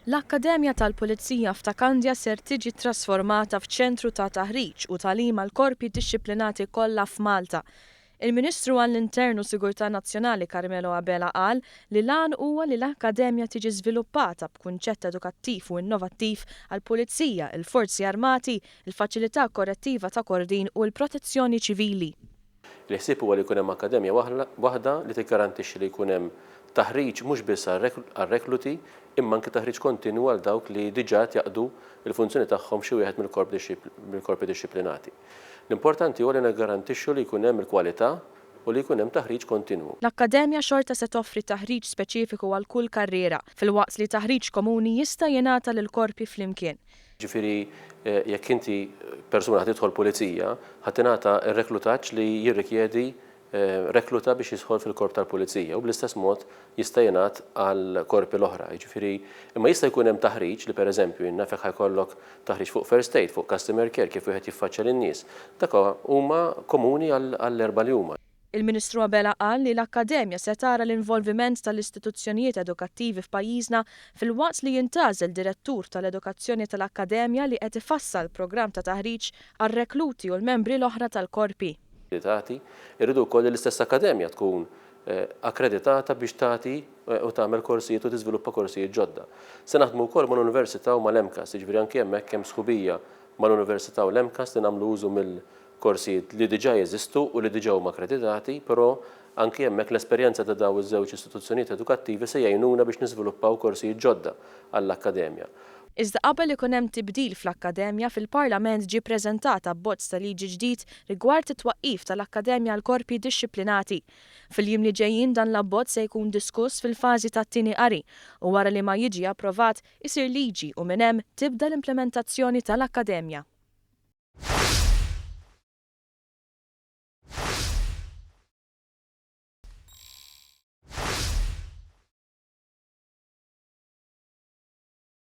L-Akkademja tal-Pulizija f'Ta' Kandja ser tiġi ttrasformata f'ċentru ta' taħriġ u tagħlim għall-korpi dixxiplinati kollha f'Malta. Il-Ministru għall-Intern u Sigurtà Nazzjonali Carmelo Abela qal li l-għan huwa li l-Akkademja tiġi żviluppata b'kunċett edukattiv u innovattiv għall-Pulizija, il-Forzi Armati, il-Faċilità Korrettiva ta' Kordin u l-Protezzjoni Ċivili. Il-ħsieb huwa li jkun hemm akkademja waħda li tiggarantixxi li jkun hemm taħriġ mhux biss għar-rekluti imma anki taħriġ kontinwu għal dawk li diġà qed jaqdu l-funzjoni tagħhom f'xi wieħed mill-korpi dixxiplinati. L-importanti huwa li niggarantixxu li jkun hemm il-kwalità u li jkun hemm taħriġ kontinwu. L-akkademja xorta se toffri taħriġ speċifiku għal kull karriera, filwaqt li taħriġ komuni jista' jingħata lill-korpi flimkien. Ġifieri jekk inti persuna ħa tidħol pulizija, ħa tingħata r-reklutaġġ li jirrikjedi rekluta biex jidħol fil-korp tal-pulizija u bl-istess mod jista' jingħad għall-korpi l-oħra. Jiġifieri imma jista' jkun hemm taħriġ li pereżempju jien naf jekk ħa jkollok taħriġ fuq first aid, fuq customer care, kif wieħed jiffaċċja lin-nies. Dak huma komuni għall-erbgħa li huma. Il-Ministru Abela qal li l-Akkademja se tara l-involviment tal-istituzzjonijiet edukattivi f'pajjiżna filwaqt li jintgħażel direttur tal-edukazzjoni tal-Akkademja li qed ifassal programm ta' taħriġ għar-rekluti u l-membri l-oħra tal-korpi. Tagħti. Irridu wkoll li l-istess Akkademja tkun akkreditata biex tagħti u tagħmel korsijiet u tiżviluppa korsijiet ġodda. Se naħdmu wkoll mal-Università u mal-MCAST, jiġifieri anki hemmhekk hemm sħubija mal-Università u l-MCAST li nagħmlu użu mill korsijiet li diġà jeżistu u li diġà huma akkreditati, però anki hemmhekk l-esperjenza ta' dawn iż-żewġ istituzzjonijiet edukattivi se jgħinuna biex niżviluppaw korsijiet ġodda għall-akkademja. Iżda qabel ikun hemm tibdil fl-akkademja, fil-Parlament ġie ppreżentat abbozz ta' liġi ġdid rigward it-twaqqif tal-Akkademja għall-Korpi Dixxiplinati. Fil-jiem li ġejjin dan l-abbozz se jkun diskuss fil-fażi tat-tieni qari u wara li ma jiġi approvat, isir liġi u minn hemm tibda l-implimentazzjoni tal-Akkademja.